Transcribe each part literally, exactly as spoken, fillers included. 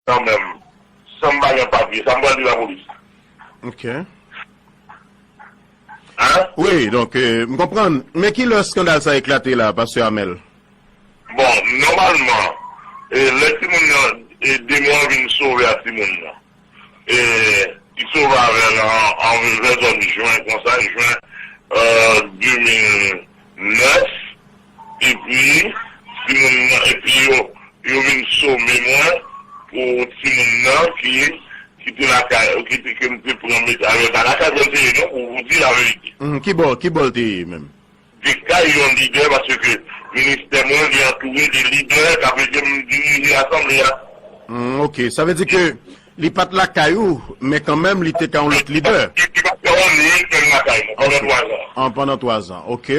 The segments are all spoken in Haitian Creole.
kanmenm, san m pa gen papye, sa m pral di lapolis? Ok. Hein? Wi, donk, euh, m konprann. Men ki lè eskandal sa eklate la, pastè Amèl? Bon, nòmalman, e, lè timoun nan, e, demon an vin sove a timoun nan, e, li sove avè l an, an vè zòn jen konsa, jen, euh, de mil nèf, epi timoun nan, epi yo, yo vin some mwen pou timoun nan ki, ki te lakay, ki te, ke m te pran met avè l pa lakay mwen te ye non, pou, pou di laverite. Mhm, ki bò, ki bò l te ye menm? Dekay yon lidè, paske ministè mwen li antoure de lidè k ap ede m dirije asanble a. Hmm, ok, sa vle di ke li pa t lakay ou, men kanmenm li te ka yon lòt lidè. Li pa t ka yon lidè lakay mwen pandan twa zan. An, pandan twa zan, ok.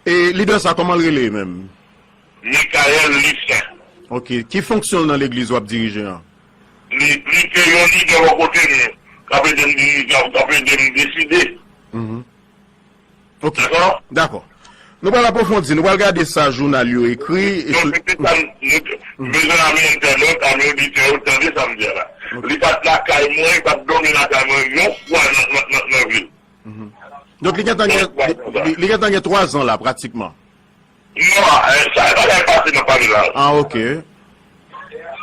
E lidè sa, kòman l rele menm? Michael Lucien. Ok, ki fonksyon l nan legliz w ap dirije an? Li, li te yon lidè bò kote m, k ap ede m dirije, k ap ede m deside. Mhm. Ok. Dakò. Nou pral apwofondi, nou pral gade sa jounal yo ekri. Donk, se te sa m bezwen ame entènot, ame oditè yo tande sa m di a la. Li pa t lakay mwen, li pa t dòmi lakay mwen yon fwa nan, nan, nan, nan vi l. Donk, li gentan gen, li, li gentan gen twa zan la, pratikman. Non, eh, sa e bagay pase nan pale la. Ah, ok.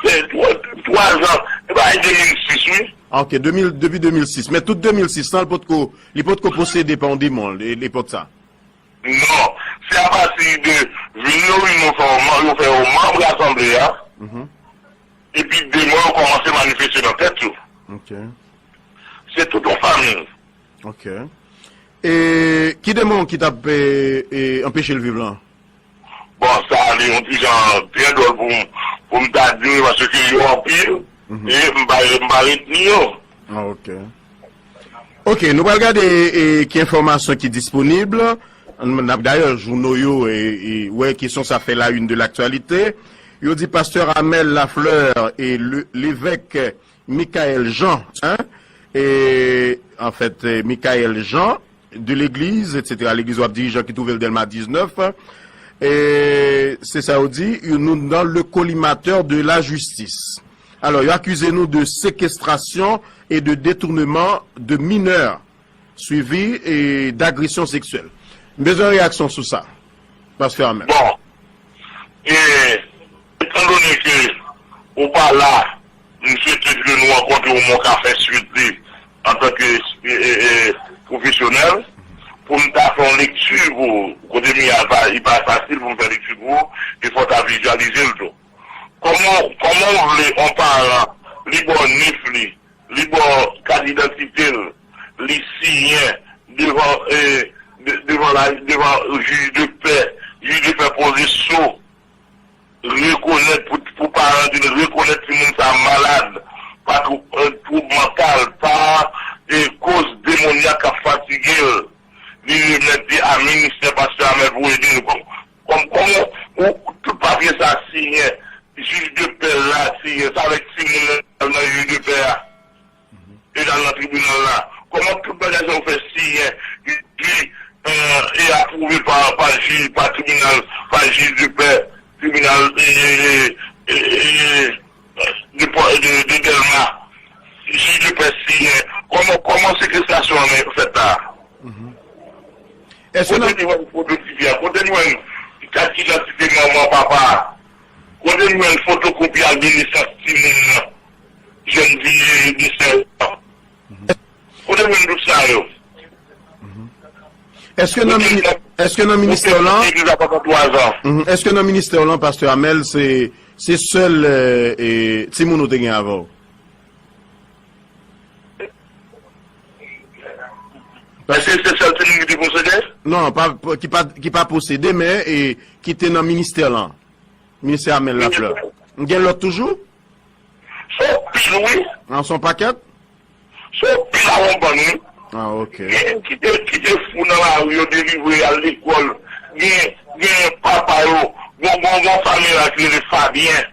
Se twa, twa zan, e bagay de mil sis, wi. Ah, ok, de mil, depi de mil sis. Men tout de mil sis lan, li potko, li potko posede pa yon demon, le- lepòk sa. Non, se apati de vin yo vin yo fè yo man- yo fè yo manm asanble a, Mhm. epi demon yo kòmanse manifeste nan tèt yo. Ok. Se tout yon fanmi. Ok. E ki demon ki t ap e, e, anpeche l viv lan? Bon, sa li yon ti jan trè dwòl pou m, pou m ta di wi, paske yo anpil, e m pa, m pa retni yo. Ah, ok. Ok, nou pral gade e, ki enfòmasyon ki disponib. N, n ap dayè jouno yo e, e wè kesyon sa fè la une de l'actualité. Yo di pastè Amel Lafleur e le, levèk Michael Jean, hein, e, an fèt, e, Michael Jean, de legliz, et cetera, legliz w ap dirije ki twouve l Dèlma diznèf, e, se sa yo di, nou nan le collimateur de la justice. Alò, yo akize nou de séquestration et de détournement de mineurs, suivi e d'agression sexuelle. M bezwen reyaksyon sou sa. Pastè Amel. Bon, e, etandone ke ou pa la, m swete ke nou rankontre w, mwen ka fè swit li antanke e, e, e, pwofesyonèl, pou m ta fè yon lekti pou ou. Kote m ye a, li pa fasil pou m fè lekti pou ou, e fò w ta vizyalize l tou. Kòman, kòman w vle yon paran, li ba w nif li, li ba w kat idantite l, li siyen devan, e, de- devan la, devan jij de pè, jij de pè poze so, rekonèt pou, pou paran di l rekonèt timoun sa malad, pa twou- e, twoub mantal, pa e, koz demonyak k ap fatige l. Li remèt li a ministè pastè Amel pou ede l. Kòm, kòm, kòman ou, tout papye sa siyen, jij de pè la siyen, sa vle di timoun nan al nan jij de pè a. E l al nan tribinal la. Kòman tout bagay sa yo fè siyen, epi, e, e apwouve pa, pa jij, pa tribinal, pa jij de pè, tribinal, e, e, e, e, de, de, de Dèlma, jij de pè siyen. Kòman, kòman sekestrasyon an fèt la? Èske Kote nan li wè foto tifi a? Kote li wè kat idantite manman, papa a? Kote li wè fotokopi ak de nesans timoun nan? Jèn fi de sèz an. Kote li wè tout sa yo? Èske nan mini- èske nan ministè lan Epi la pandan twa zan. Mhm. Èske nan ministè w lan, pastè Amel, se se sèl e, e, timoun ou te gen avè w? Èske se sèl timoun ki te posede? Non, pa, pa- ki pa ki pa posede, men e, ki te nan ministè lan. Ministè Amel Lafleur. M gen lòt toujou? Se yon pil, wi. An, se yon pakèt? Se yon pil a yon bann, wi. Ah, ok. Gen ki te, ki te fou nan lari, yo delivre al lekòl. Gen, gen papa yo. Gon, gon, gon fanmi la ki rele Fabyen.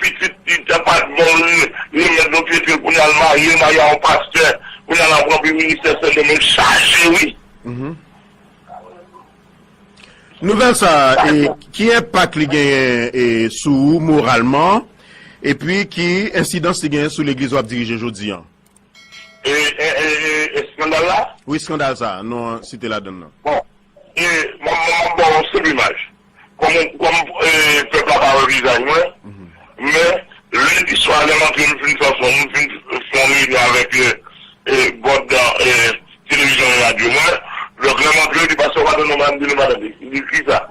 Pitit li te pa t bon, li remèt nou pitit, kounye a l marye, marye a yon pastè. Kounye a l ap ranpli ministè Sendomeng chaje, wi. Mhm. Nouvèl sa a, e, ki enpak li genyen e, sou ou moralman? Epi ki ensidans li genyen sou legliz w ap dirije jodi an? E, e, e, e, eskandal la? Wi, eskandal sa, nou site ladann nan. Bon, e, m ap, m ap ba w yon senp imaj. Kòm, kòm, e, pèp la pa wè vizaj mwen, men lendi swa, lè m antre, m fin fè fon, m fin fè yon reyinyon avèk, e, e, bòd, e, televizyon e radyo mwen. Donk, lè m antre, yo di, "Pastè, w pa tande non?" M di, "Nou pa tande." Li di, "Kisa?"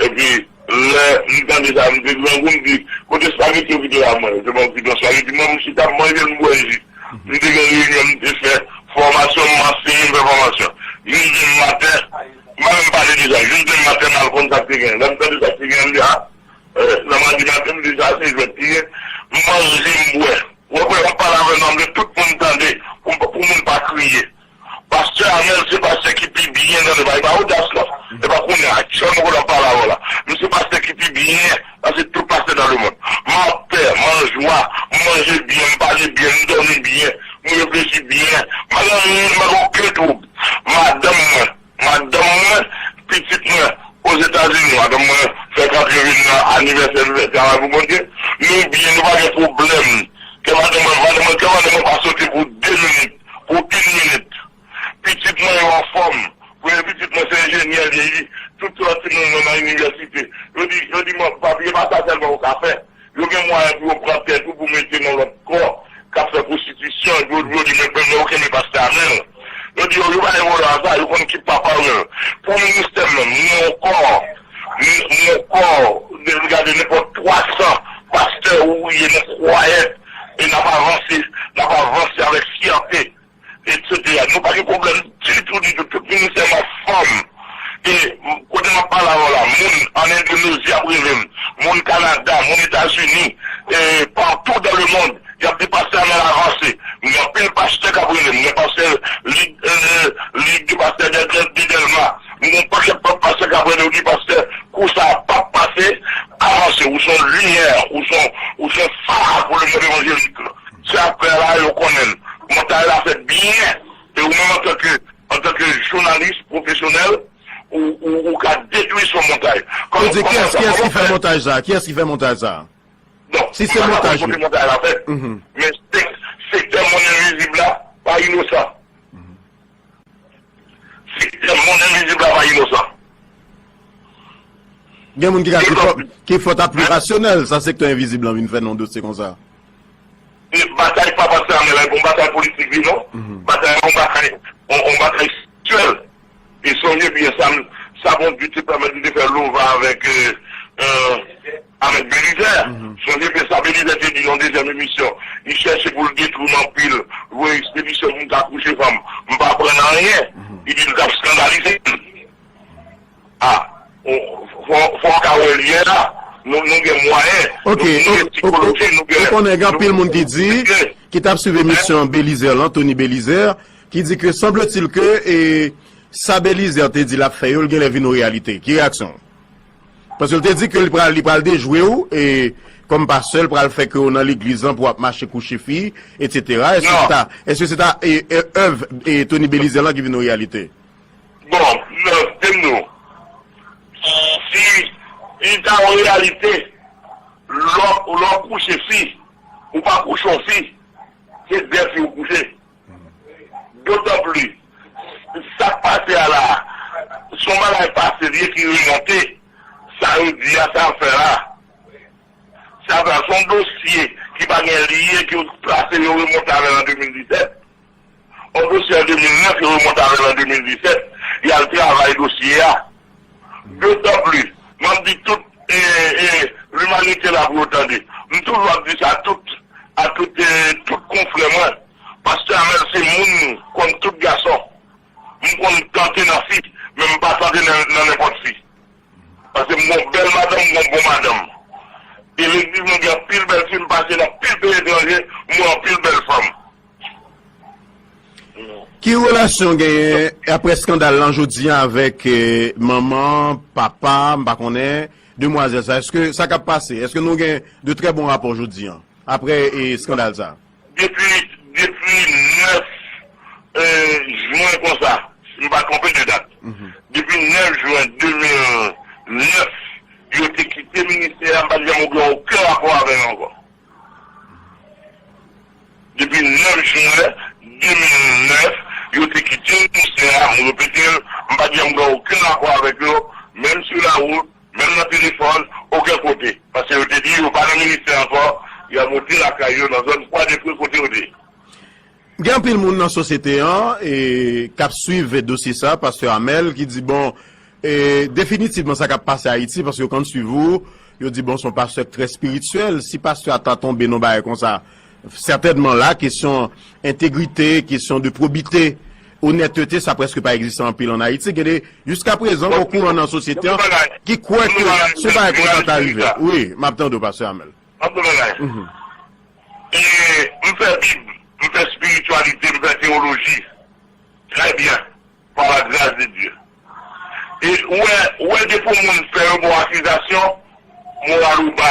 Epi, lè m tande sa, m te grangou, m di, "Kote espageti yo kite la mwen?" Yo te ban m ti plen espageti, mwen, m chita, m manje, m bwè ji. M te gen reyinyon, m te fè fòmasyon, m ansenye, m fè fòmasyon. Jis demen maten, m pa menm pale de sa, jis demen maten, m al konn sa k te gen. Lè m tande sa k te gen, m di, "A, e, nan madi maten, m di, sa se jwèt li ye." M manje, m bwè. Ou wè, w ap pale avè m, m vle tout moun tande, pou, pou moun pa kriye. Pastè Amel se pastè ki pi byen nan legliz. E pa odas non. E pa kounye a, aktyèlman kote w ap pale avè w la. M se pastè ki pi byen pase tout pastè nan lemonn. M anpè, m anjwa, m manje byen, m pale byen, m dòmi byen, m reflechi byen. M pa gen anyen, m pa gen okenn twoub. Madanm mwen, madanm mwen, pitit mwen, Ozetazini, madanm mwen fèk antre vin nan anivèsè travay pou Bondye. Nou byen, nou pa gen pwoblèm. Kè madanm mwen, madanm mwen, kè madanm mwen pa sote pou de minit, pou yon minit. Pitit mwen yo anfòm. Premye pitit mwen se enjenyè li ye. Tout lòt timoun mwen nan inivèsite. Yo di, yo di mwen, "Papi, e pa sa sèlman ou ka fè." Yo gen mwayen pou yo pran tèt ou pou mete nan lòt kò k ap fè pwostitisyon. Yo, yo di, "Men, men, men, ou kenbe pastè Amel." Yo di, "Yo, yo pa gen pwoblèm ak sa, yo konn ki papa yo." Pou ministè m menm, m gen yon kò, m, m gen yon kò, de, gade nenpòt twa san pastè ou ye, nou kwayè, e n ap avanse, n ap avanse avèk fyète. Etsetera. Nou pa gen pwoblèm ditou, ditou. Tout ministè m anfòm. E kote m ap pale avè w la, moun ann Endonezi ap rele m, moun Kanada, moun Etazini, e partout dans le monde, y ap di pastè Amel avanse. M gen anpil pastè k ap rele m, m gen pastè Lig, e, Lig de Pastè de, de, de Dèlma. M gen yon pakèt pa-, pastè k ap rele, yo di, "Pastè, kou sa a p ap pase, avanse. Ou se yon limyè, ou se yon, ou se yon fa pou lemonn evanjelik." Se apre la, yo konnen l. Montay la fèt byen, e ou menm antanke, antanke jounalis pwofesyonèl, ou, ou, ou ka detwi son montay. Ou di, kiyès, kiyès ki fè montaj sa? Kiyès ki fè montaj sa? Bon, si se montaj, kote montaj la fèt. Men sek-, sektè monn envizib la pa inosan. Sektè monn envizib la pa inosan. Gen moun ki ka di fòt, ki fòt aplikasyonèl sa sektè envizib lan vin fè nan yon dosye konsa. E batay pa pastè Amel la, e pa yon batay politik li non. Batay la, yon batay, yon, yon batay espirityèl. E sonje byen sa, sa Bondye te pèmèt li te fè lova avèk, e, e, avèk Belizè. Sonje byen sa Belizè te di nan dezyèm emisyon. Li chèche pou l detwi m anpil, voye ekspedisyon pou m ta kouche fanm. M pa aprann anyen. Li di l t ap eskandalize m. A, fò, fò w ka wè l yè la. Nou, nou gen mwayen. Ok, nou, nou gen sikoloji, nou gen. Ou konnen gen anpil moun ki di, ki t ap swiv emisyon Belizè lan, Tony Belizè, ki di ke, semble-t-il ke, e, sa Belizè te di l ap fè yo, l genlè vin yon reyalite. Ki reyaksyon w? Paske l te di ke li pral, li pral dejwe w, e, kòm pastè, l pral fè ke w nan legliz lan pou w ap mache kouche fi, etsetera. Èske se ta, èske se ta, e, e, èv, e, Tony Belizè lan ki vin yon reyalite? Bon, non, di m nou, si li ta yon reyalite, lè w, lè w kouche fi, ou pa kouche yon fi, se de fi ou kouche. Dotanplis, sa k pase a la, se yon bagay pase li ye ki remonte, sa yo di a, sa yo fè la. Sa, sa se yon dosye ki pa gen li ye, ki yo plase, yo remonte avè l an de mil disèt. Yon dosye an de mil nèf, yo remonte avè l an de mil disèt. Y al travay dosye a. Dotanplis, m ap di tout, e, e, limanite la pou yo tande. M toujou ap di sa tout, a tout, e, tout konfrè mwen. Pastè Amel se moun kòm tout gason. M konn tante nan fi, men m pa tante nan, nan nenpòt fi. Paske m gon bèl madanm, m gon bon madanm. E legliz mwen gen anpil bèl fi, m pase nan anpil peyi etranje, m wè anpil bèl fanm. Ki relasyon w genyen apre eskandal lan jodi a avèk, eh, manman, papa, m pa konnen, demwazèl sa? Èske sa k ap pase? Èske nou gen de trè bon rapò jodi a, apre, eh, eskandal sa? Depi, depi nèf, eh, jen konsa, si m pa twonpe de dat, depi nèf jen de mil nèf, yo te kite ministè a, m pa t janm gen okenn rapò avè yo ankò. Depi nèf jen de mil nèf, yo te kite ministè a, m repete l, m pa t janm gen okenn akò avèk yo, menm sou lawout, menm nan telefòn, okenn kote. Paske yo te di yo pa nan ministè ankò, y ap rete lakay yo nan zòn Kwadepre kote yo te ye. Gen anpil moun nan sosyete an e k ap swiv dosye sa, pastè Amel, ki di bon, e, definitivman sa k ap pase Ayiti, paske yo konn swiv ou, yo di bon, se yon pastè k trè espirityèl, si pastè a ta tonbe nan bagay konsa, sètènman la, kesyon entegrite, kesyon de pwobite, onètete, sa prèske pa egziste anpil ann Ayiti. Gen de, jiska prezan, gen kouran nan sosyete an ki kwè ke si yon bagay konsa ta rive. Wi, m ap tande w, pastè Amel. M ap di w bagay. E m fè Bib, m fè espirityalite, m fè teyoloji. Trè byen. Par la grâce de Dieu. E ou wè, ou wè depi yon moun fè yon bon akizasyon, moral ou ba.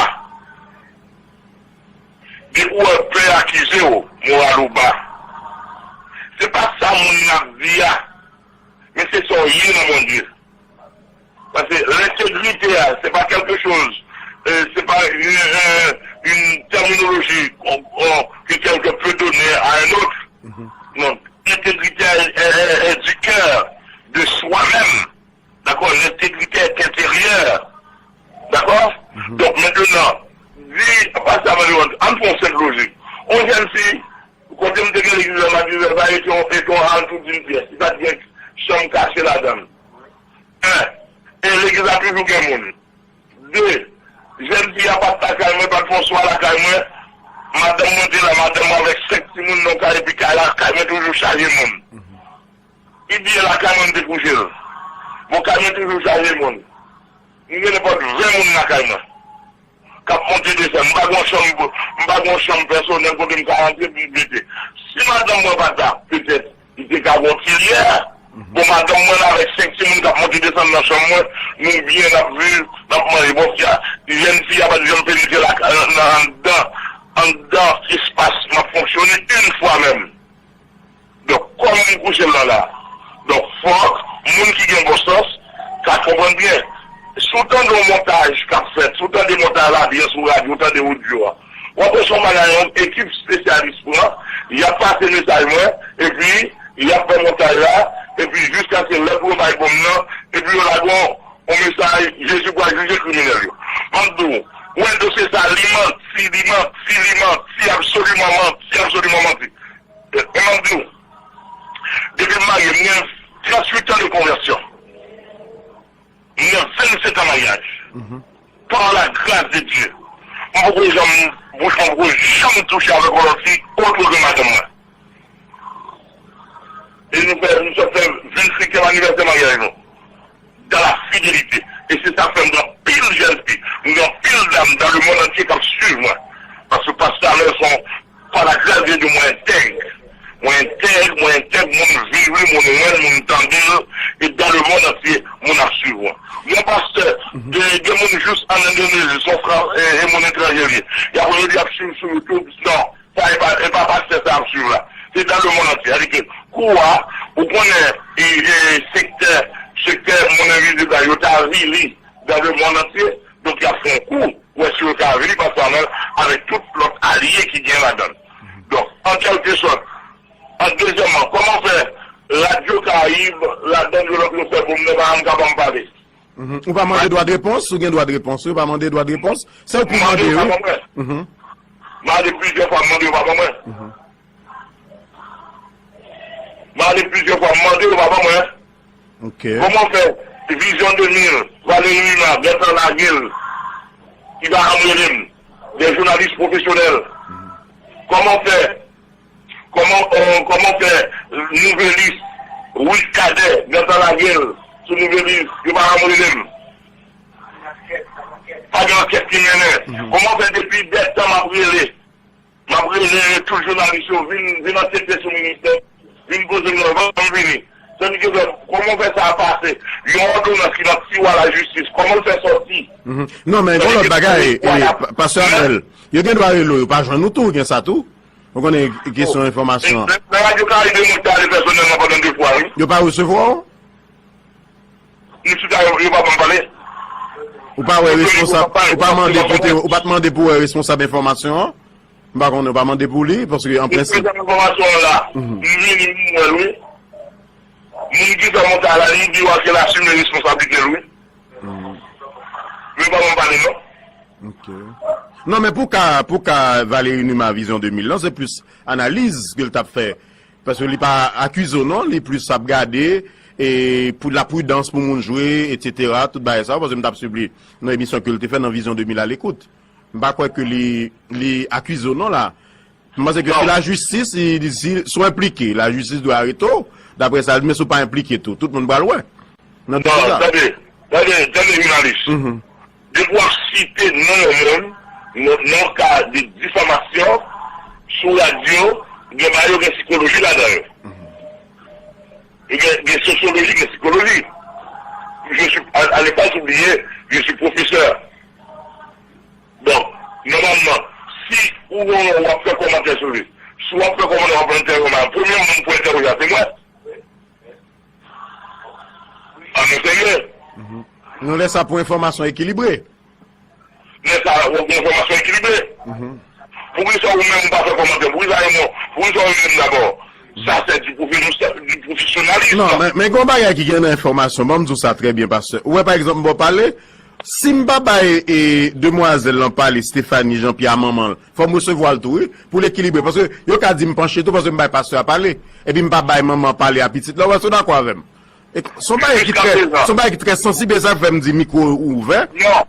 Depi ou wè pè akize w, moral ou ba. Se pa sa moun nan ap di a, men se sa w ye nan Bondye. Paske lentegrite a, se pa quelque chose, euh, se pa une, euh, une terminologie qu'on, qu'on, que quelqu'un peut donner à un autre. Non, l'intégrité est, est, est, est du cœur, de soi-même. D'accord? L'intégrité est intérieure. D'accord? Donk, mentnan, di, pa sa, ann pran yon senp lojik. Yon jèn fi, kote m te gen legliz la, m ap di sa, e te yon, e te yon hal tou di m pyès. Li pa t gen chanm kache ladan l. En, e legliz la toujou gen moun. De, jèn fi a pa t lakay mwen, pa t fè yon swa lakay mwen. Madanm mwen te la, madanm mwen avèk senk timoun nan kay, epi kay la, kay mwen toujou chaje moun. Li di e lakay mwen m te kouche l. Bon, kay mwen toujou chaje moun. M gen nenpòt ven moun lakay mwen k ap monte desann. M pa gen yon chanm, m pa gen yon chanm pèsonèl kote m ka rantre pou m rete. Si madanm mwen pa t la, petèt, li te ka gen yon ti lyè. Bon, madanm mwen la avèk senk timoun k ap monte desann nan chanm mwen, nou byen, n ap viv, n ap manje. Bon, jèn fi a pa t janm penetre lakay, nan, nan, anndan, anndan espas m ap fonksyone, yon fwa menm. Donk, kòman m kouche l la la? Donk, fòk moun ki gen bon sans ka konprann byen. Si w tande yon montaj k ap fèt, si w tande montaj la byen sou radyo, w tande odyo a, w ap wè se yon bagay yon ekip espesyalis pran, y ap pase mesaj mwen, epi y ap fè montaj la, epi jiskaske lè pou yo bay bonm nan, epi yo lage yon, yon mesaj, Jezi pral jije kriminèl yo. M ap di w, w wè dosye sa, li manti, li manti, li manti, absoliman manti, absoliman manti. E m ap di w, depi m marye, m gen tranntuit an de konvèsyon. M gen vennsenk an maryaj. Par la grâce de Dieu, m poko janm, bouch mwen poko janm touche avèk yon lòt fi otre ke madanm mwen. E nou fè, nou sot fè vennsenkyèm anivèsè maryaj nou. Dans la fidélité. E se sa k fè m gen anpil jèn fi, m gen anpil dam dans le monde entier k ap swiv mwen. Paske pastè Amel se yon, par la grâce de Dieu, mwen entèg. Mwen entèg, mwen entèg, moun viv li, moun wè l, moun tande l, e dans le monde entier, moun ap swiv mwen. Yon pastè, gen, gen moun jis an Endonezi, se yon fran, e, e moun etranje li ye. Y ap rele l, y ap swiv sou YouTube, non. Sa e pa, e pa pastè sa ap swiv la. Se dans le monde entier. Sa vle di ke kou a, ou konnen, e, e, sektè, sektè moun envizib la, yo t avili dans le monde entier. Donk, y ap fè yon kou, wè si yo ka avili pastè Amel avèk tout lòt alye ki gen ladan l. Donk, an kèlkesòt, an dezyèmman, kòman fè Radyo Karayib, ladan yo lòt yo fè pou m nan pa janm ka ban m pale? Mhm. Ou pa mande dwa de repons? Ou gen dwa de repons, wi. Ou pa mande dwa de repons? Se ou ki mande, wi. Mhm. Mande plizyè fwa, mande yo pa ban mwen. Mande plizyè fwa, mande yo pa ban mwen. Ok. Kòman fè Vizyon de mil, Valéry Lima, gentan lage l, ki pa janm rele m, de jounalis pwofesyonèl. Kòman fè Kòman, euh, kòman fè Nouvelis, Wid Kadè, gentan lage l sou Nouvelis, yo pa janm rele m? Pa gen ankèt ki mennen. Kòman fè depi dètan m ap rele, m ap rele tout jounalis yo, vin, vin ankete sou ministè, vin poze m nan, ban m vini. Sa vle di ke kòman fè sa pase? Yon òdonans ki nan tiwa lajistis, kòman l fè sòti? Non, men gen lòt bagay, e, pa- pastè Amel, yo gen dwa rele w, yo pa jwenn ou tou, gen sa tou. Ou konnen kesyon enfòmasyon an. Nan Radyo Karayib, mwen te ale pèsonèlman pandan de fwa, wi. Yo pa resevwa w? Ni sou ta yo, yo pa ban m pale. Ou pa wè responsab, ou pa mande pou te, ou pa t mande pou wè responsab enfòmasyon an? M pa konnen, w pa mande pou li, paske an prensip. Prezan enfòmasyon an la, m vini, m wè l, wi. Moun ki fè montaj la, li di w a ke l asime responsablite l, wi. Men pa ban m pale, non. Ok. Non, men pou ka, pou ka Valéry Numa Vision de mil lan, se plis analiz ke l t ap fè. Paske li pa akize w, non, li plis ap gade e pou la pridans pou moun jwe, etsetera, tout bagay sa yo, paske m t ap swiv li nan emisyon ke l te fè nan Vision de mil à l'écoute. M pa kwè ke li, li akize w, non, la. M panse ke si lajistis, li, li, si, si w enplike, lajistis dwe arete w, daprè sa l di, men si w pa enplike tou, tout moun pral wè. Nan dosye sa. Non, tande, tande, tande, jounalis. Depi w ap site non yon moun, nan, nan ka de difamasyon, sou radyo, gen bagay yo gen sikoloji ladan yo. Yo gen, gen sosyoloji, gen sikoloji. Je suis, à, à ne pas oublier, je suis professeur. Donk, nòmalman, si ou, w ap fè kòmantè sou li, si w ap fè kòmantè, w ap entèwoje, premye moun pou entèwoje a, se mwen. An nou serye. Nou lè sa pou enfòmasyon ekilibre. Lè sa, w ap gen enfòmasyon ekilibre. Poukisa ou menm ou pa fè kòmantè? Poukisa e mwen? Poukisa ou menm dabò? Sa se di pwofe-, di pwofesyonalis. Non, men, men gen yon bagay ki gen nan enfòmasyon. Ban m di w sa trè byen, pastè. Ou wè, pa egzanp, m ba w pale, si m pa bay e, demwazèl lan pale, Stéphanie Jean Pierre, manman l, fò m resevwa l tou, wi, pou l ekilibre. Paske yo ka di m panche tou, paske m bay pastè a pale. Epi m pa bay manman an pale a pitit la. Ou wè, si w dakò avè m. E se yon bagay ki trè, se yon bagay ki trè sansib, e sa k fè m di mikwo ouvè.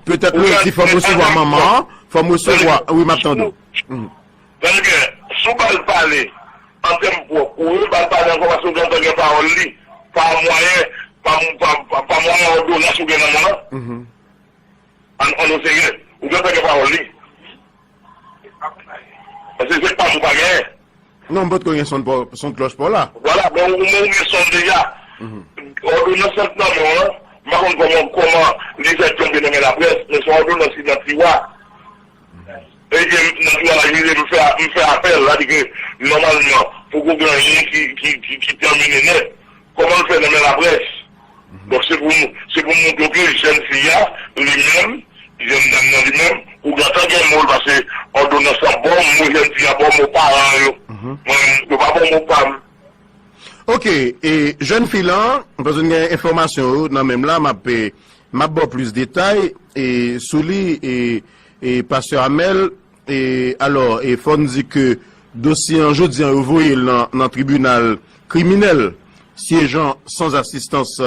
Petèt lendi, fò m resevwa manman an, fò m resevwa, wi, m ap tande w. Tande byen, si w ba l pale, an tèm pwòp, ou ba l pale ankò paske w gentan gen pawòl li, pa mwayen, pa, pa, pa, pa mwayen òdonans ou gen nan men l lan. An, an nou serye, ou gentan gen pawòl li. Paske se pa m ou pa genyen. Non, m potko gen sonn pa w, sonn klòch pa w la. Vwala, men ou, men ou gen sonn deja. Òdonans lan k nan men w lan, m pa konn kòman, kòman li fè tonbe nan men laprès, men se yon òdonans ki nan tiwa. Ebyen, nan tiwa la, jije m fè, m fè apèl, sa di ke, nòmalman, poko gen anyen ki, ki, ki, ki tèmine nèt. Kòman l fè nan men laprès? Donk, se pou, se pou montre w ke jèn fi a, li menm, jèn dam nan li menm, ou gentan gen mo l, paske òdonans lan ba w mo jèn fi a, ba w mo paran yo. Mwen, yo pa ba w mo pa m. Ok, e jèn fi lan, paske n gen enfòmasyon yo nan men m la, m ap, e, m ap ba w plis detay, e, sou li, e, e, pastè Amèl, E, alò, e, fò n di ke dosye an, jodi an, yo voye l nan, nan tribinal kriminèl, siégeant sans assistance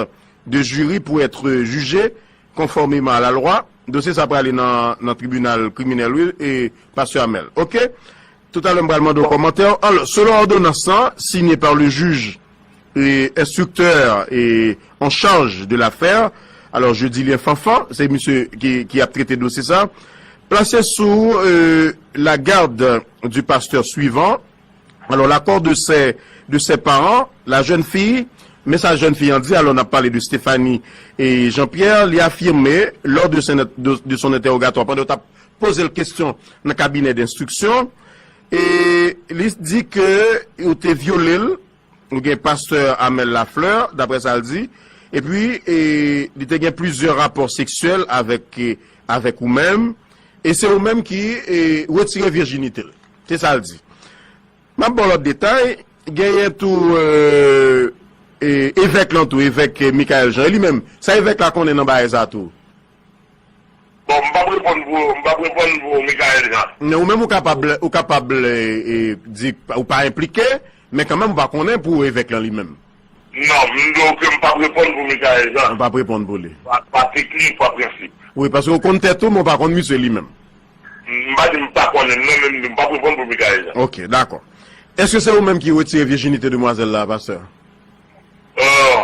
de jury pour être jugé conformément à la loi. Dosye sa prale nan, nan tribinal kriminèl, wi, e, pastè Amèl. Ok? Toutalè, m pral mande w kòmantè. Alò, selon òdonans lan, siyen pa le jij e, instructeur e, en charge de l'affaire. Alò, Jodilien Fanfan, se misye ki, ki ap trete dosye sa. Placée sous, euh, la garde du pasteur suivant. Alors, l'accord de ses, de ses parents, la jeune fille, men sa jèn fi an di, alò, n ap pale de Stéphanie e Jean-Pierre, li afime, lors de son, de, de son interrogatoire, pandan yo t ap poze l kesyon nan kabinè denstriksyon, e li di ke yo te vyole l, ou gen pastè Amel Lafleur, daprè sa l di, epi, e, li te gen plizyè rapò seksyèl avèk, e, avèk ou menm, e se ou menm ki, e, retire vijinite l. Se sa l di. M ap ba w lòt detay, genyen tou, e, e, evèk lan tou, evèk, e, Michaël Jean, e li menm, sa evèk la konnen nan bagay sa tou? Bon, m p ap reponn pou, m p ap reponn pou Michaël Jean. Men ou menm ou kapab, ou kapab, e, e, di ou pa enplike, men kanmenm ou pa konnen pou evèk lan li menm. Non, m di w ke m p ap reponn pou Michaël Jean. Ou p ap reponn pou li. Pa, pa teknik, pa prensip. Wi, paske ou konn tèt ou, men ou pa konn misye li menm. M pa di m pa konnen, non, men m di m p ap reponn pou Michaël Jean. Ok, dakò. Èske se ou menm ki retire vijinite demwazèl la, pastè? Euh,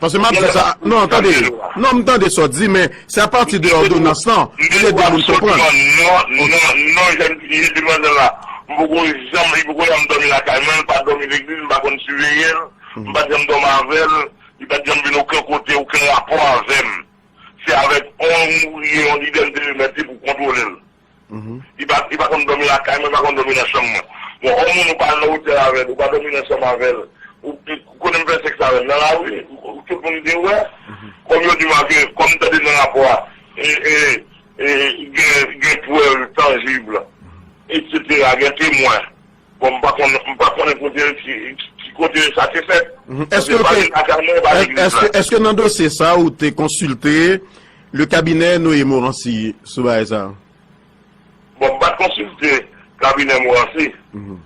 Paske m ap di sa, non, tande, non, m tande sa w di, men se apati de òdonans lan, pou ede moun konprann. Non, non, non, jèn fi, demwazèl la, m poko janm, li poko janm dòmi lakay mwen, li pa dòmi legliz, m pa konn siveye l, m pa t janm dòmi avè l, li pa t janm vin okenn kote, okenn rapò avè m. Se avèk yon ouvriye, yon lidè m te remèt li pou kontwole l. Li pa, li pa konn dòmi lakay mwen, li pa konn dòmi nan chanm mwen. Bon, yon moun ou pa nan otèl avè l, ou pa dòmi nan chanm avè l, ou, ou kote m fè sèks avè l, nan lari, ou, tout moun te wè. Kòm yo di m ke, kòm m tande nan rapò a, e, e, e, gen, gen prèv tanjib. etsetera, gen temwen. Bon, m pa konn, m pa konnen kote, ki, ki kote sa te fèt. Mhm. Èske w te, èske, èske nan dosye sa ou te konsilte le cabinet Noé Morancy sou bagay sa? Bon, m pa t konsilte kabinè Morancy. Mhm.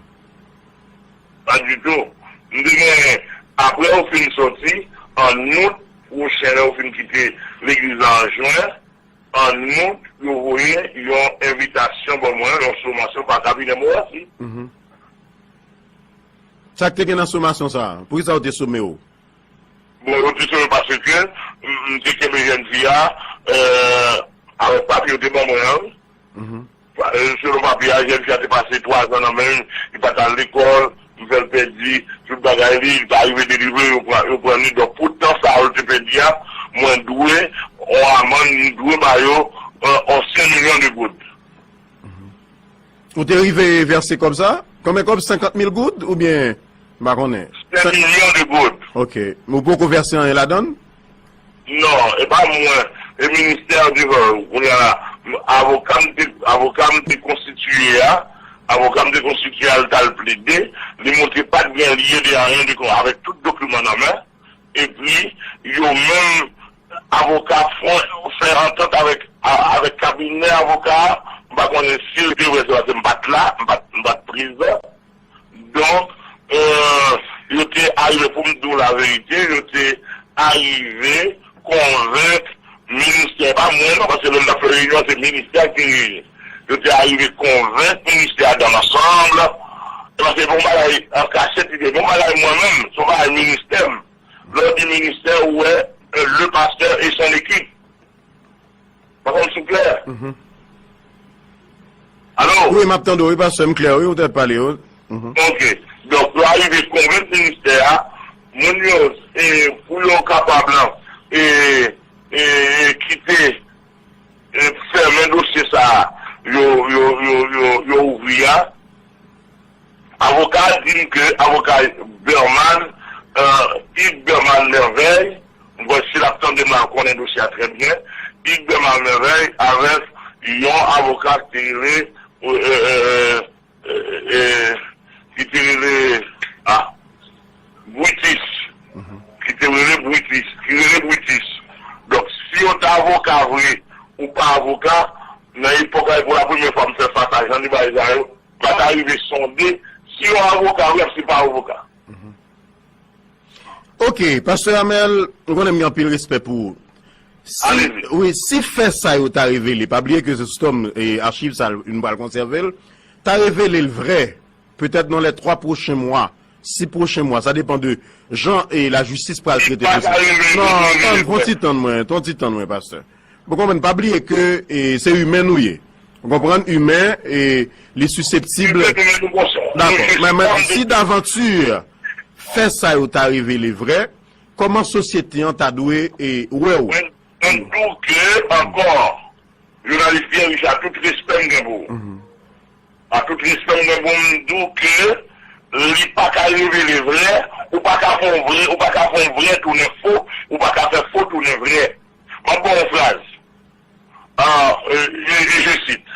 Pa ditou. M te genyen, apre yo fin soti, an out pwochen, lè yo fin kite legliz la an jen, an out, yo voye yon envitasyon ban mwen, yon somasyon pa kabinè Morancy. Mhm. Sa k te gen nan somasyon sa a? Poukisa yo te some w? Bon, yo te sove paske m, m te kenbe jèn fi a, euh, avèk papye yo te ban mwen an, wi. Mhm. Pa- euh, Selon papye a, jèn fi a te pase twa zan nan men m, li pa t al lekòl, m fè l pèdi tout bagay li, li pa rive delivre, yo pran, yo pran li. Donk, pou tan sa yo te pèdi a, mwen dwe, yon amann, m dwe ba yo, euh, yon senk milyon de goud. Mhm. Ou te rive vèse kòb sa? Konbyen kòb? Senkant mil goud oubyen? M pa konnen. Senk milyon de goud. Ok. Men ou poko vèse anyen ladan l? Non, e pa mwen. E ministè a devan ou. Kounye a la, m- avoka m te, avoka m te konstitiye a, avoka m te konstitiye a, l t al plede, li montre pa t gen lyen de anyen de kon, avèk tout dokiman nan men. Epi, yo menm, avoka fè, fè antant avèk, a- avèk kabinè avoka a. M pa konnen si l te vre, se paske m pa t la, m pa t, m pa t prezan. Donk, euh, yo te arive, pou m di w laverite, yo te arive konvenk ministè, pa mwen non, paske lè m t ap fè reyinyon, se ministè a ki te reyini. Yo te arive konvenk ministè a dans l'ensemble, paske se pa yon bagay an kachèt, li te, se pa yon bagay mwen menm, se yon bagay ministè m. Lè w di ministè, ou wè, euh, le pasteur et son équipe. Pa konn si w klè. Mhm. Alo? Wi, m ap tande w, wi, pastè, m klè, wi, ou t ap pale, wi. Mhm. Ok. Donk, yo arive konvenk ministè a, moun yo, e, pou yo kapab, e, e, e, kite, e, fèmen dosye sa a, yo, yo, yo, yo, yo ouvri a. Avoka a di m ke avoka Berman, euh, Yves Berman Merveille, m kwè si l ap tande m la, l konnen dosye a trè byen, Yves Berman Merveille avèk yon avoka ki te rele, euh, euh, euh, euh, euh, ki te rele, ah, Brutus, ki te rele Brutus, ki rele Brutus. Donk, si yo t avoka vre ou pa avoka, nan epòk la, e pou la premyè fwa m fè fas a jan de bagay sa yo, pa ta rive sonde si yon avoka wi ap si pa avoka. Mhm. Ok, pastè Amel, m konnen m gen anpil respè pou ou. Si, wi, si fè sa yo ta revele, pa bliye ke se Storm e achiv sa, nou pral konsève l, ta revele l vrè, petèt nan les trois prochains mois, sis pwochen mwa, sa depan de jan e lajistis pral trete dosye. Non, tann, fon ti tann mwen, fon ti tann mwen, pastè. Ou konprann, pa bliye ke, e, se imen nou ye. Ou konprann, imen, e, li siseptib. Dakò. Men, men, si davanti fè sa yo ta revele vrè, kòman sosyete an ta dwe, e, wè w? Mwen, mwen di w ke, ankò, jounalis Pierre Richard, tout respè m gen pou ou. Mhm. A tout respè m gen pou m di w ke li pa ka revele vrè, ou pa ka fè yon vrè, ou pa ka fè yon vrè tounen fo, ou pa ka fè fo tounen vrè. M ap ba w yon fraz. Ah, euh, je, je, je cite.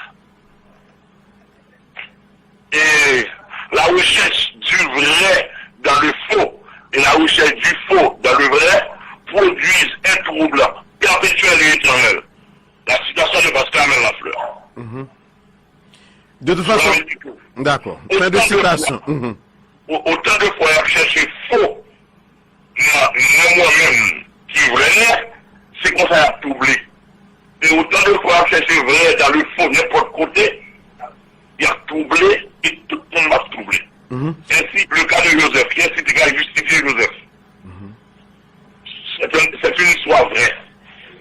Et la recherche du vrai dans le faux et la recherche du faux dans le vrai produisent un trouble perpétuel et éternel. La citation de Pascal Lafleur. Mhm. De toute façon, dakò. Fin de sitasyon. Mhm. Otan de fwa y ap chèche fo nan, nan mwen menm ki vrè, se konsa y ap twouble. E otan de fwa y ap chèche vrè dans le faux nenpòt kote, y ap twouble e tout moun ap twouble. Mhm. Ainsi, le cas de Joseph, kiyès ki te ka jistifye Joseph? Mhm. C'est un- c'est une histoire vraie.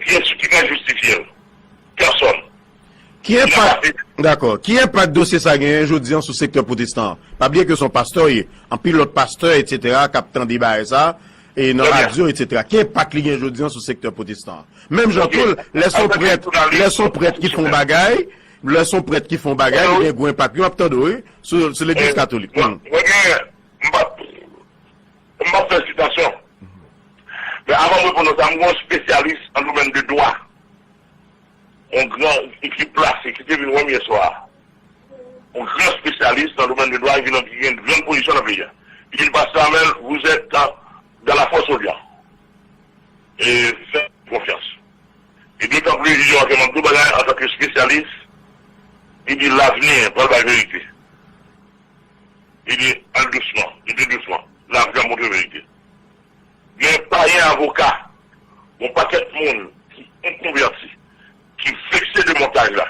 Kiyès ki ka jistifye l? Pèsonn. Ki enpak, dakò, ki enpak dosye sa genyen jodi an sou sektè pwotestan an? Pa bliye ke se yon pastè w ye, anpil lòt pastè, etsetera, k ap tande bagay sa, e nan radyo, etsetera. Ki enpak li gen jodi an sou sektè pwotestan an? Menm jan tou, lè se yon prèt, lè se yon prèt ki fè yon bagay, lè se yon prèt ki fè yon bagay, li gen gwo enpak. Yo ap tande w, wi, sou, sou legliz katolik. Mwen, mwen gen, m p ap, m p ap fè sitasyon. Men avan m reponn nan sa, m gen yon espesyalis an domèn de dwa. Yon gran ekip plase ki te vin wè m yè swa a. yon gran espesyalis nan domèn de dwa, ki gen, ki gen gran pozisyon nan peyi a. Li di, Pastè Amèl, vous êtes dans, dans la fosse aux lions. E fè konfyans. E dotan plis, li di, ke m ap di w bagay antanke espesyalis, li di, lavni pral bay verite. Li di, al dousman, li di dousman, lavni ap montre verite. Gen payen avoka, yon pakèt moun ki enkonvèti, ki vekse de montaj la.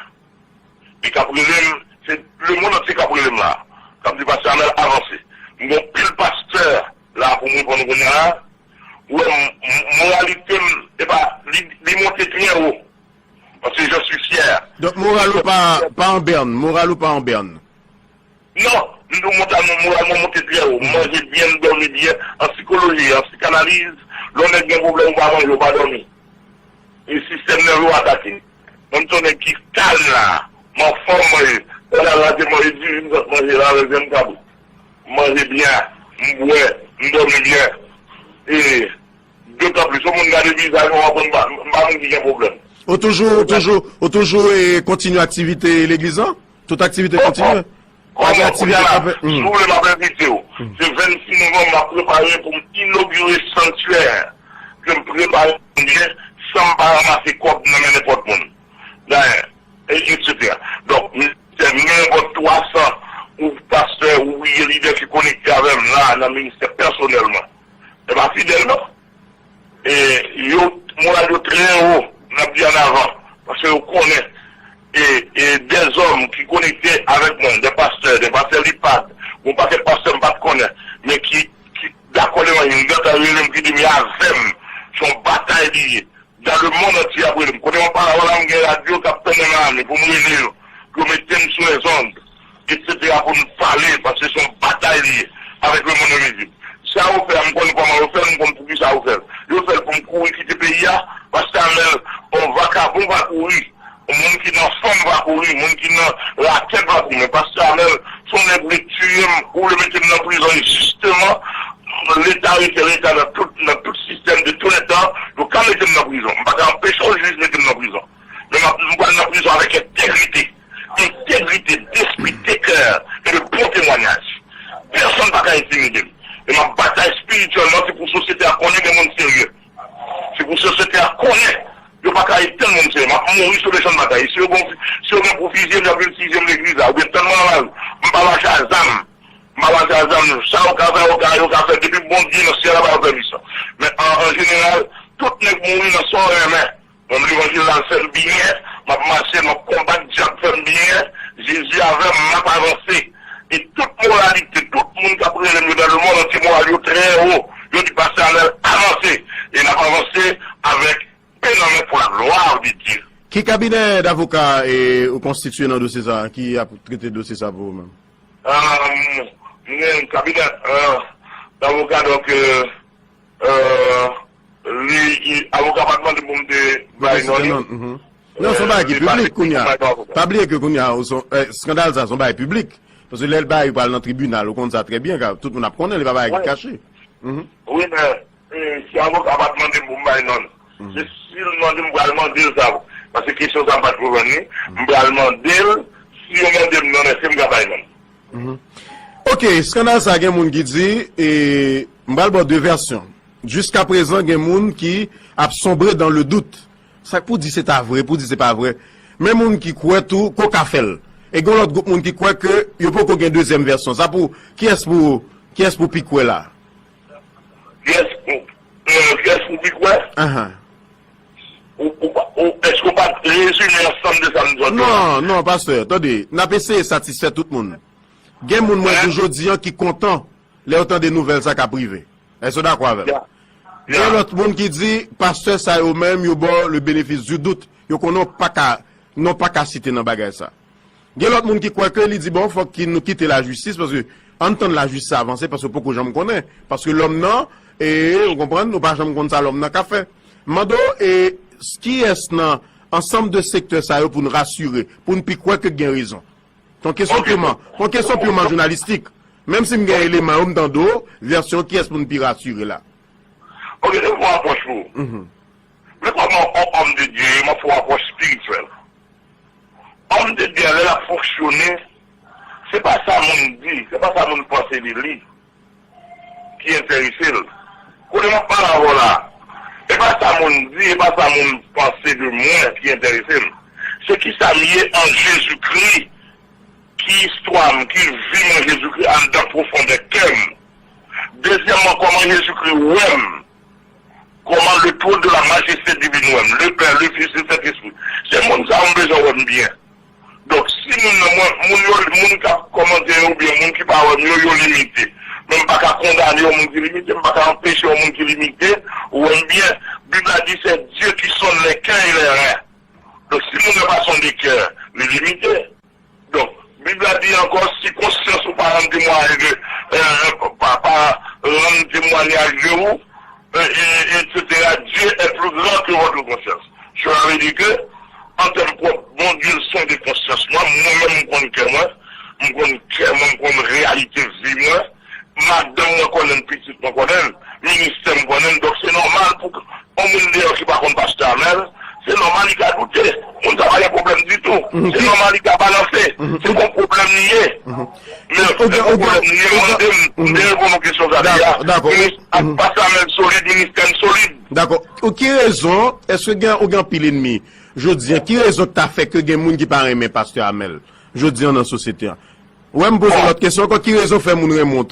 Li k ap rele m, se lemonn antye k ap rele m la. K ap di, Pastè Amèl, avanse. M gen yon pil pastè la pou m reponn kounye a la. Ou wè, m- m- moralite m, epa, li, li monte trè wo. Paske je suis fier. Donk, moral ou pa, pa an bèn, moral ou pa an bèn. Non, m di w, moral mwen, moral mwen monte trè wo. M manje byen, m dòmi byen. An sikoloji, an sikanaliz, lè yon nèg gen pwoblèm, ou pa manje, ou pa dòmi. E sistèm nève w atake. Mwen, m se yon nèg ki kalm la. M anfòm, manje. Pandan l la, se manje diri, m sot manje la, avèk vyann kabrit. M manje byen, m bwè, m dòmi byen. E dotan plis, yon moun gade vizaj mwen, w ap konn m pa, m pa moun ki gen pwoblèm. Ou toujou, ou toujou, ou toujou e kontinye aktivite legliz lan? Tout aktivite kontinye? Pa gen aktivite k ap fèt? Si w vle, m ap envite w. Se vennsis novanm, m ap prepare pou m inogire sanktyè ke m prepare pou Bondye san m pa ranmase kòb nan men nenpòt moun. Dayè, e, etsetera. Donk, m gen ankò twa san ou pastè, ou lidè ki konekte avè m la nan ministè pèsonèlman. Se pa fidèl, non. E yo, moral yo trè wo, n ap di annavan, paske yo konnen, e, e dèzòm ki konekte avèk mwen, de pastè, de pastè Lipad, yon pakèt pastè m pa t konnen, men ki, ki dakò levanjil, m gentan rele m ki di m avè m, se yon batay li ye. Dans le monde entier ap rele m. Kote mwen pale avè w la, m gen radyo k ap tann nan men pou m rele yo, pou yo mete m sou les ondes, etsetera, pou n pale, paske se yon batay li ye avèk lemonn envizib. Sa yo fè a, m konn kòman yo fè l, m konn poukisa yo fè l. Yo fè l pou m kouri kite peyi a, Pastè Amèl, yon vakabon va kouri, yon moun ki nan fanm va kouri, moun ki nan rakèt va kouri. Men Pastè Amèl, si yon nèg vle tiye m, ou vle mete m nan prizon enjisteman, Leta rete Leta nan tout, nan tout sistèm de tou lè tan, yo ka mete m nan prizon. M pa ka anpeche yon jij mete m nan prizon. Men m ap, m pral nan prizon avèk entegrite. Entegrite d'espri, de kè e de bon temwanyaj. Pèsonn pa ka entimide m. E m ap batay espirityèlman, se pou sosyete a konnen gen moun serye. Se pou sosyete a konnen yo pa ka etenn moun serye. M ap mouri sou le chan de batay. Si yo gen, si yo gen pou fizye m, y ap vin fizye m legliz la. Oubyen tann mwen nan lari. M pa mache a zam. M pa mache a zam. Sa yo ka fè, yo ka, yo ka fè. Depi Bondye nan syèl la ba yo pèmisyon. Men an, an jeneral, tout nèg mouri nan sa w renmen. Mwen, levanjil la fè m byen, m ap mache, m ap konbat dyab fè m byen, Jezi avè m, m ap avanse. E tout moralite, tout moun k ap rele m yo dans le monde entier, moral yo trè wo. Yo di, Pastè Amèl, avanse. E n ap avanse avèk pen nan men pour la gloire de Dieu. Ki kabinè davoka e, ou konstitye nan dosye sa a, ki ap trete dosye sa a pou ou menm? Ahn, m gen kabinè, ahn, davoka, donk, euh, euh, li, li, avoka pa t mande pou m te bay non li. Non, se yon bagay ki piblik kounye a. Pa bliye ke kounye a, ou se yon, eh, eskandal sa, se yon bagay piblik. Paske lè l bay, ou pral nan tribinal, ou konn sa trè byen, ka, tout moun ap konnen, li pa bagay ki kache. Wi, men, eh, si avoka pa t mande m pou m bay non l, se si l mande m, m pral mande l sa. Paske kesyon sa m pa t konprann li, m pral mande l, si yo mande m non, èske m ka bay non l? Mhm. Ok, eskandal sa gen moun ki di, e, m pral ba w de vèsyon. Jiskaprezan, gen moun ki ap sonbre dans le doute. Sa k pou di se ta vre, pou di se pa vre. Men moun ki kwè tou, koka fè l. E gen lòt gwoup moun ki kwè ke yo poko gen dezyèm vèsyon. Sa pou, kiyès pou, kiyès pou pi kwè la? Kiyès pou, euh, kiyès pou pi kwè? Ahan. Ou, ou, pa- ou, èske w pa t rezime ansanm de sa m di w la? Non, non, pastè, tande, n ap eseye satisfè tout moun. Gen moun mwen di w jodi an ki kontan lè yo tande nouvèl sa k ap rive. Èske w dakò avè m? Gen lòt moun ki di, pastè sa yo menm, yo ba w le bénéfice du doute. Yo konnen w pa ka, non pa ka site nan bagay sa. Gen lòt moun ki kwè ke li di, bon, fòk ki nou kite lajistis, paske ann tann lajistis avanse, paske poko janm konnen. Paske lòm nan, e, ou konprann, nou pa janm konn sa lòm nan ka fè. M mande w, e, kiyès nan ansanm de sektè sa yo pou n rasire, pou n pi kwè ke gen rezon? Se yon kesyon piman, se yon kesyon piman jounalistik. Menm si m gen eleman yo, m tande w, vèsyon kiyès pou n pi rasire la? Ok, se yon apwòch pou ou. Mhm. Men kòman yon òm de Dye ye, m ap fè yon apwòch espirityèl. Òm de Dye a, lè l ap fonksyone, Se pa sa moun di, se pa sa moun panse de li ki enterese l. Kote m ap pale avè w la, e pa sa moun di, e pa sa moun panse de mwen ki enterese m. Se kisa m ye an Jezikri, ki istwa m, ki vi m an Jezikri anndan pwofondè kè m. Dezyèmman, kòman Jezikri wè m, kòman le trône de la majesté divine wè m, le Pè, le Fis, le Sentespri. Se moun sa yo m bezwen wè m byen. Donk, si moun nan, mwen, moun yo, moun k ap kòmante yo oubyen moun ki pa wè m yo, yo limite. Men m pa ka kondane yon moun ki limite, m pa ka anpeche yon moun ki limite wè m byen. Bib la di, c'est Dieu qui sonde les cœurs et les reins. Donk, si moun nan pa sonde kè, li limite. Donk, Bib la di ankò, si konsyans ou pa rann temwayaj de, euh, pa, pa rann temwayaj de ou, euh, et, et cetera, Dieu est plus grand que votre conscience. Cela veut dire que, an tèm pwòp, Bondye l sonde konsyans mwen, mwen menm m konn kè mwen, m konn kè mwen, m konn reyalite vi mwen, madanm mwen konnen l, pitit mwen konnen l, ministè m konnen l, donk se nòmal pou yon moun deyò ki pa konn pastè Amèl, se nòmal li ka doute. Moun sa pa gen pwoblèm ditou. Se nòmal li ka balanse. Se yon pwoblèm li ye. Men se yon pwoblèm li ye, mande m, m te reponn ou kesyon sa deja. Minis ak pastè Amèl solid, ministè m solid. Dakò. Ou ki rezon, èske gen, ou gen anpil enmi? Jodi an, ki rezon k ta fè ke gen moun ki pa renmen pastè Amèl? Jodi an nan sosyete an. Ou wè m poze lòt kesyon ankò, ki rezon fè moun renmen w